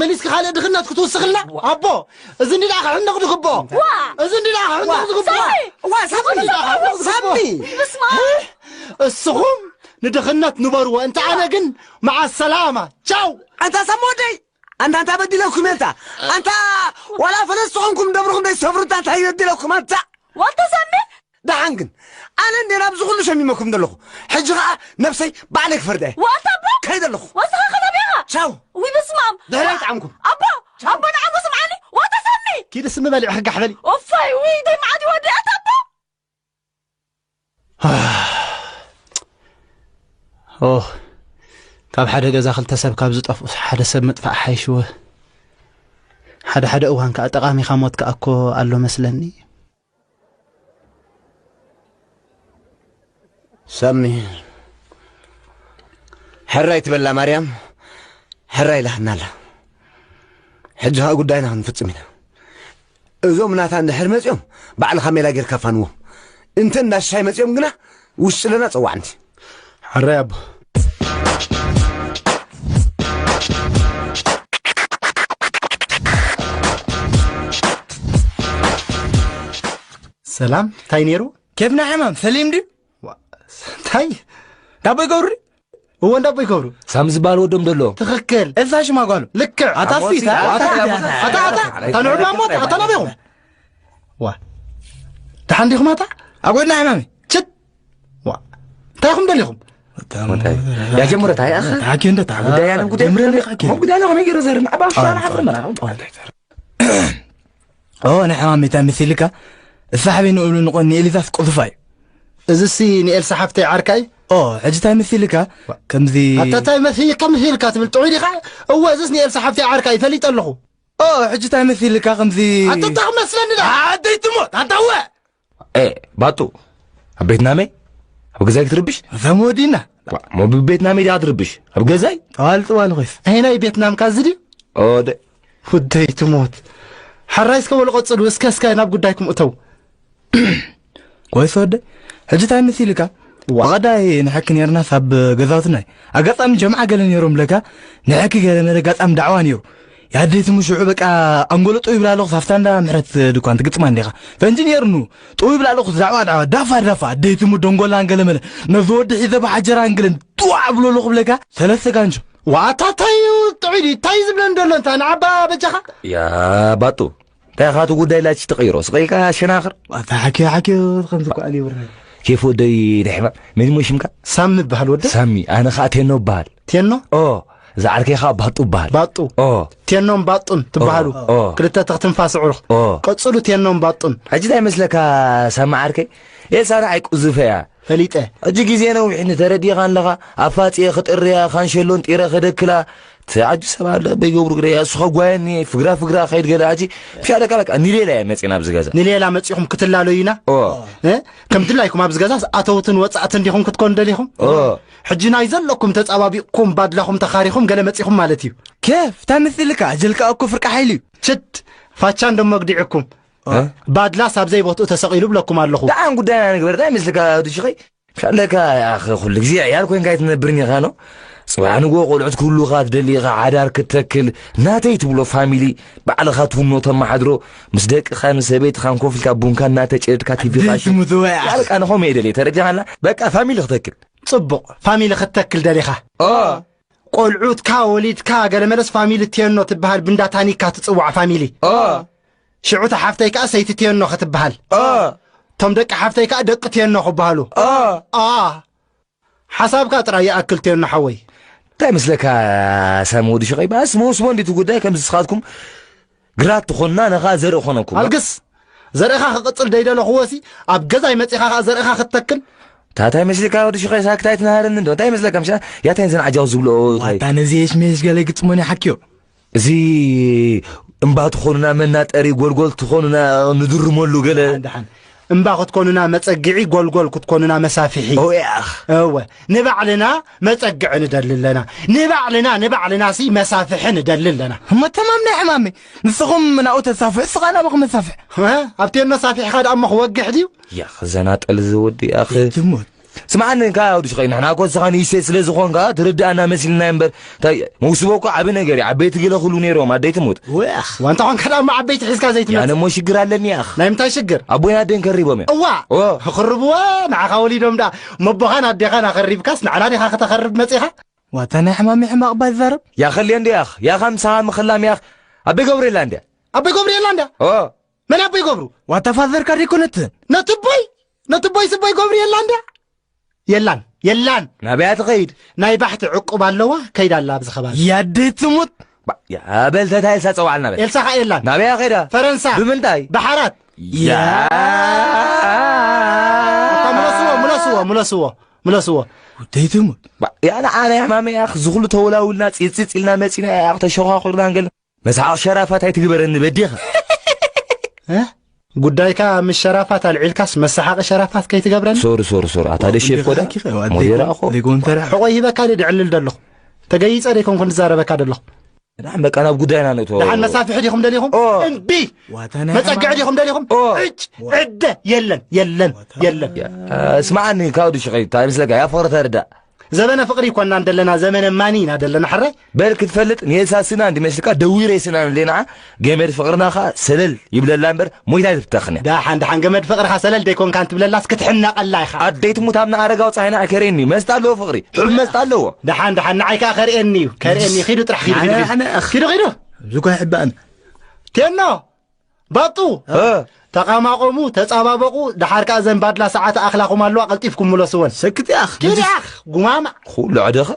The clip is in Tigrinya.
መሊስኪ ካልእ ድኽነት ክትውስኽልና? ኣቦ፣ እዚ እንዲ ደኣ ክሕነቕ ዝግብኦ። ዋ! እዚ እንዲ ደኣ ክሕነቕ ዝግብኦ። ሳሚ! ዋ፣ ሳሚ! እዚ እንዲ ደኣ ክሕነቕ ዝግብኦ። ሳሚ! በስመ ኣብ! እስኹም ንድኽነት ንበርዎ፣ እንተ ኣነ ግን መዓ ሰላማ። ቻው! ኣንታ ሳሚ ወደይ! ኣንታ፣ ኣንታ በዲለኩም እየ፣ ኣንታ። ኣንታ ዋላ ፈለስቲ ኾንኩም ደብርኹም ደይሰፍሩ፣ ኣንታ እንታይ በዲለኩም፣ ኣንታ? ዋልታ ሳሚ! ደሓን ግን፣ ኣነ እንደ ናብዚ ኩሉ ሸሚመኩም ዘለኹ። ሕጂ ኸዓ ነብሰይ ባዕለይ ክፈርዳ እየ። ዋልታ ኣቦ! ከይደ ኣለኹ። ወስኻ ከተቢኻ! ቻው! ውይ፣ በስመ ኣብ! ድሕሪ ይጥዓምኩም። ኣቦ! ኣቦ፣ ንዓሞ ስምዓኒ! ዋልታ ሳሚ! ኪዲ ስሚ በሊዕ፣ ክጋሕ በሊ። ኡፋይ፣ ውይ፣ ደይ መዓት ይወዲ፣ ኣታ ኣቦ! ኦህ፣ ካብ ሓደ ገዛ ክልተ ሰብ ካብ ዝጠፍኡስ ሓደ ሰብ ምጥፋእ ሓይሽወ። ሓደ ሓደ እዋን ከኣ ጠቓሚኻ ሞት ከኣ እኮ ኣሎ መስለኒ። ሳሚ፣ ሕራይ ትበላ ማርያም፣ ሕራይ ኢላትና ኣላ። ሕጂ ኸኣ ጉዳይና ክንፍጽም ኢና። እዞም ናታ እንድሕር መጺኦም፣ ባዕልኻ ሜላ ጌርካ ፋንዎም። እንተ እንዳ ሽሻይ መጺኦም ግና፣ ውሽጢ ኣለና ጸዋዕንቲ። ሕራይ ኣቦ። ሰላም፣ እንታይ ነይሩ? ኬፍና ሕማም፣ ሰሊም ድዩ? ዋ፣ እንታይ? ዳቦ ይገብሩ? እወ፣ እንዳቦ ይገብሩ። ሳሚ ዝበሃል ወዶም ደሎ። ትኽክል። እዛ ሽማ ጓሉ። ልክዕ። ኣታ ኣሞሲ፣ ኣታ፣ ኣታ፣ ኣታ፣ ኣታ፣ ኣታ፣ ኣታ፣ ንዑ ዳሞ፣ ኣታ ናበይኹም? ዋ። ደሓን ዲኹም ኣታ? ኣብ ጎድና ሕማሚ። ችት። ዋ። እንታይ ኢኹም ደሊኹም? እንታይ? ያ ጀምረ፣ እንታይ ኣኸ? ታኪ እንደ ታኪ። ጉዳይ ኣነ ጉዳይ። ጀምረ፣ ታኪ። ጉዳይ ኣነ ከመይ ገይረ ዘርም? ኣባ፣ ኣዎ፣ ሻራ ሓፍር መራ። ኦ፣ ናይ ሕማም እንታይ መሲልካ? እሳ ሓበይ ንእብሉ ንቆ-፣ ንኤሊዛስ ቁዝፋ እዩ። እዝሲ ንኤልሳ ሓፍተይ ዓርካ እዩ? ኦ፣ ሕጂ እንታይ መሲልካ? ከምዚ ኣታ እንታይ መሲልካ፣ መሲልካ ትብል ጥዑይ ዲኻ? እወ፣ እዝስ ንኤልሳ ሓፍተይ ዓርካ እዩ፣ ፈሊጠ ኣለኹ። ኦ፣ ሕጂ እንታይ መሲልካ? ከምዚ ኣታ እንታይ ክመስለኒ ዳ? ኣደይ ትሞት፣ ኣንታ እወ! ኤ፣ ባጡ፣ ኣብ ቤትና መይ? ኣብ ገዛይ ክትርብሽ? እዛ መወዲና። ዋ፣ ሞ ብቤትና መይ ዲኻ ትርብሽ? ኣብ ገዛይ? ጠዋል፣ ጠዋል ኮይስ። ኣይ ናይ ቤትናም ካዚ ድዩ? ኦ፣ ደ- ውደይ ትሞት። ሓራይ እስከ በሉ ቀጽሉ፣ እስከ፣ እስከ ናብ ጉዳይኩም እተው። ኮይስ ወደይ፣ ሕጂ እንታይ መሲልካ? ዋ። ብቐዳይ ንሕኪ ነርናስ ኣብ ገዛውትና እዩ። ኣጋጣሚ ጀምዓ ገለ ነይሮም ለካ፣ ንሕኪ ገለ መለ ኣጋጣሚ ዳዕዋ ነይሩ። ያደይትሙ ሽዑ በቃ ኣንጎሎ ጥው ይብላ ኣለኹ፣ ሳፍታ እንዳ ምሕረት ድኳን ትግጥማ እንዲኻ። ፈንጂ ነይርኑ፣ ጥው ይብላ ኣለኹ፣ ዳዕዋ፣ ዳዕዋ፣ ዳፋ፣ ዳፋ፣ ኣደይትሙ ደንጎላን ገለ መለ። ነዚ ወዲ ሒዘ ብሓጀራን ገለን ጥዋዕ ብሎ ኣለኹ ብለካ፣ ሰለስተ ጋንጆ። ዋታ እንታይ እዩ ጥዑይ ድዩ? እንታይ ዝብለን ዘሎ እንታ ንዓባ በጃኻ? ያ ባጡ፣ እንታይ ኢኻ እቲ ጉዳይ ላይች ትቕይሮ? ስቕ ኢልካ ሸናኽር። ዋታ ሓኪዮ፣ ሓኪዮ፣ ከምዚ እኮ ኣልዩ ብርሃን። ኬፍ ወደይ ናይ ሕማም። መን እሞ ሽምካ? ሳሚ እበሃል ወደ። ሳሚ፣ ኣነ ኸኣ ቴኖ እበሃል። ቴኖ? ኦ፣ እዛ ዓርከይ ኸኣ ባጡ እበሃል። ባጡ። ኦ። ቴኖን ባጡን ትበሃሉ። ኦ። ክልተ ትኽ ትንፋስ ኣዕሩኽ። ኦ። ቀጽሉ ቴኖን ባጡን። ሕጂ እንታይ መስለካ ሳሚ ዓርከይ? ኤልሳ ንዓይ ቁዙፈ እያ። ፈሊጠ። ሕጂ ግዜ ነዊሕኒ ተረዲኻ ኣለኻ። ኣፋጽየ ክጥርያ፣ ካንሸሎን ጢረ ከደክላ። እቲ ዓጁ ሰብ ኣሎ፣ በይገብሩ ግደያ፣ እሱ ከጓየኒ፣ ፍግራ ፍግራ ከይድ ገለ። ሕጂ፣ ሻለቃ በቃ፣ ንሌላ እየ መጺና ኣብዚ ገዛ። ንሌላ መጺኹም ክትላለዩና? ኦ። እ? ከም ድላይኩም ኣብዚ ገዛ ኣተውትን ወጻእትን ዲኹም ክትኮኑ ደሊኹም? ኦ። ሕጂ ናይ ዘለኩም ተጻባቢቕኩም፣ ባድላኹም ተኻሪኹም ገለ መጺኹም ማለት እዩ። ኬፍ፣ እንታይ መሲልካ? ኣጀልካ እኮ ፍርቂ ሓይሊ እዩ። ችድ፣ ፋቻ እንዶ መግዲዕኩም። እ? ባድላስ ኣብ ዘይቦትኡ ተሰቒሉ ብለኩም ኣለኹ። ደሓን ጉዳይና ንግበር፣ እንታይ መስልካ ወዲ ሽኸይ? ሻለካ፣ ያኸ፣ ኩሉ ግዜ ዕያል ኮይንካ ኣይትነብርን ኢኻ፣ ኖ? ጽባሕ ንግሆ ቆልዑት ክህሉኻ ትደሊ ኢኻ፣ ሓዳር ክትተክል፣ ናተይ ትብሎ ፋሚሊ ባዕልኻ ትውኖ ተመሓድሮ፣ ምስ ደቅኻን ሰበይትኻን ኮፍ ኢልካ ቡንካ እናተጨደድካ ቲቪኻ ኣደይ ትሙት ወይ ኣኽ። ሻለካ፣ ንኸምኡ እየ ደልየ፣ ተረዲኻና? በቃ፣ ፋሚሊ ክተክል። ጽቡቕ፣ ፋሚሊ ክትተክል ደሊኻ? ኦ። ቆልዑትካ ወሊድካ፣ ገለ መለስ ፋሚሊ ቴኖ ትበሃል፣ ብንዳ ታኒካ ትጽዋዕ ፋሚሊ። ኦ። ሽዑ እታ ሓፍተይ ከኣ ሰይቲ ቴኖ ክትበሃል። ኦ። እቶም ደቂ ሓፍተይ ከኣ ደቂ ቴኖ ክበሃሉ። ኦ። ኣ። ሓሳብካ ጥራይ ይኣክል ቴኖ ሓወይ። እንታይ መስለካ ሳሚ ወዲ ሽቐይ? ባስ መውስቦ እንዲቱ ጉዳይ ከም ንስኻትኩም ግራት ትኾንና፣ ነኻ ዘርኢ ኾነኩም። ኣልግስ! ዘርእኻ ክቕጽል ደይደለኹዎ ሲ፣ ኣብ ገዛይ መጺኻ ከኣ ዘርእኻ ክትተክል? ታታይ መስልካ ወዲ ሽቐይ ሳክት ኣይትናሃረኒ እንዶ? እንታይ መስለካ ምሻ? ያታይ ዘን ዓጃው ዝብሎ እንታይ? ዋታ ነዚ የሽሜሽ ገለ ግጥሞን ይሓክዮ። እዚ እምባ ትኾኑና መናጠሪ፣ ጎልጎል ትኾኑና ንድርመሉ ገለ። ደሓን፣ ደሓን። እምባ ክትኮኑና መጸግዒ፣ ጎልጎል ክትኮኑና መሳፍሒ። ኦ፣ ያኽ። እወ፣ ንባዕልና መጸግዒ ንደሊ ኣለና። ንባዕልና፣ ንባዕልና ሲ መሳፍሒ ንደሊ ኣለና። እሞ ተማም ናይ ሕማመይ። ንስኹም ናብኡ ተሳፍሑ፣ እስኻ ናባኹም መሳፍሕ። እ? ኣብ ቴኖ ሳፊሕኻ ደኣ እሞ ክወግሕ ድዩ? ያኽ፣ ዘናጠል እዚ ወዲ፣ ያኽ። ትሞት። ስምዓኒ እንካ ያው ድሽኸይ ንሕና እኮ ንስኻ ንእሽተይ ስለ ዝኾንካ ትርድኣና መሲልና እምበር እንታይ መውስቦ እኮ ዓቢ ነገር እዩ። ዓበይቲ ገለ ክብሉ ነይሮም ኣደይ ትሙት። ወያኽ። ዋንታ ኾንካ ደኣ እሞ ዓበይቲ ሒዝካ ዘይትመጽእ። ያነ እሞ ሽግር ኣለኒ ያኽ። ናይ ምንታይ ሽግር? ኣቦይን ኣደይን ከሪቦም እዮም። እዋ። ኦ። ክርብዎ ንዓኻ ወሊዶም ደኣ መቦኻን ኣዴኻን ኣኸሪብካስ ንዓና ዲኻ ከተኸርብ መጺኻ? ዋታ ናይ ሕማሚ ሕማቕ ባይ ዛረብ። ያኸልየ እንዲ ያኽ። ያኻ ምሳኻ ምኽላም ያኽ። ኣበይ ገብሩ የላ እንድያ? ኣቦይ ገብሩ የላ እንድያ? ኦ። መን ኣቦይ ገብሩ? ዋታ ፋዘርካ ደይኮነትን? ነቲ ቦይ ነቲ ቦይ ስቦይ ገብሩ የላ እንድያ? የላን የላን። ናበያ ትኸይድ? ናይ ባሕቲ ዕቁብ ኣለዋ ከይዳ ኣላ ኣብዚ ከባቢ። ያደይ ትሙት። ባ- ያ በል ተታ ኤልሳ ጸውዓልና በል። ኤልሳ ኸኣ የላን። ናበያ ኸይዳ? ፈረንሳ። ብምንታይ? ባሕራት። ያ ኣታ ምለስዎ ምለስዎ ምለስዎ ምለስዎ። ደይ ትሙት። ባ- ያ ንዓ ናይ ሕማመይ ያኽ ዝኹሉ ተወላውልና ጺጽጽ ኢልና መጺና ያኽ ተሸዃኹርና እንገል መስሓቕ ሸራፋት ኣይትግበረኒ በዲኻ። እ? ጉዳይካ ምስ ሸራፋት ኣልዒልካስ መሰሓቂ ሸራፋት ከይትገብረኒ። ሶሪ ሶሪ ሶሪ ኣታ ደሸፍ ኮዳ። ሞዴራ እኮ። ደጎንተራ። ሕቆይ ሂበካ ድየ ድዕልል ደለኹ? ተገይጸ ደይኮንኩ ዝዛረበካ ደለኹ? ደሓን በቃ ናብ ጉዳይና ንእቶ። ደሓን መሳፍሒ ዲኹም ደሊኹም? ኦ። እምቢ። ዋታ ናይ መጸግዒ ሓማም። ዲኹም ደሊኹም? ኦ። እጭ። ዕደ የለን የለን የለን። ያ፣ ስማዓኒ ካብዱ ሽቐይ እንታይ ምስለካ ያ ፍቕሪ ተርዳእ። ዘበነ ፍቕሪ ይኮናን ደለና ዘመነ ማኒ ኢና ደለና ሕራይ። በል ክትፈልጥ ንየሳስና እንዲመስልካ ደዊረ ስና ንሌና ገመድ ፍቕርና ኸኣ ሰለል ይብለላ እምበር ሞይታ ትብተኽን እያ። ደሓን ደሓን ገመድ ፍቕርኻ ሰለል ደይኮንካ እንትብለላስ ክትሕነቐላ ኢኻ። ኣደይ ትሙት ኣብ ንኣረጋዊ ጻይና ከርእየኒ መስጣ ኣለዎ ፍቕሪ። ሕብ መስጣ ኣለዎ። ደሓን ደሓን ንዓይ ከኣ ከርእየኒ እዩ ከርእየኒ እዩ። ኪዱ ጥራሕ ኪዱ ኪዱ ኪዱ። ኪዱ ኪዱ። እዚ እኳ ይሕባእን። ቴኖ ባጡ እ። ተቓማቆሙ ተጻባበቑ። ደሓር ከኣ ዘን ባድላ ሰዓት ኣኽላኹም ኣለዋ ቀልጢፍኩም ምለስወን። ሰክት ያኽ። ኪድ ያኽ ጉማማ። ኩሉ ዕደኸ።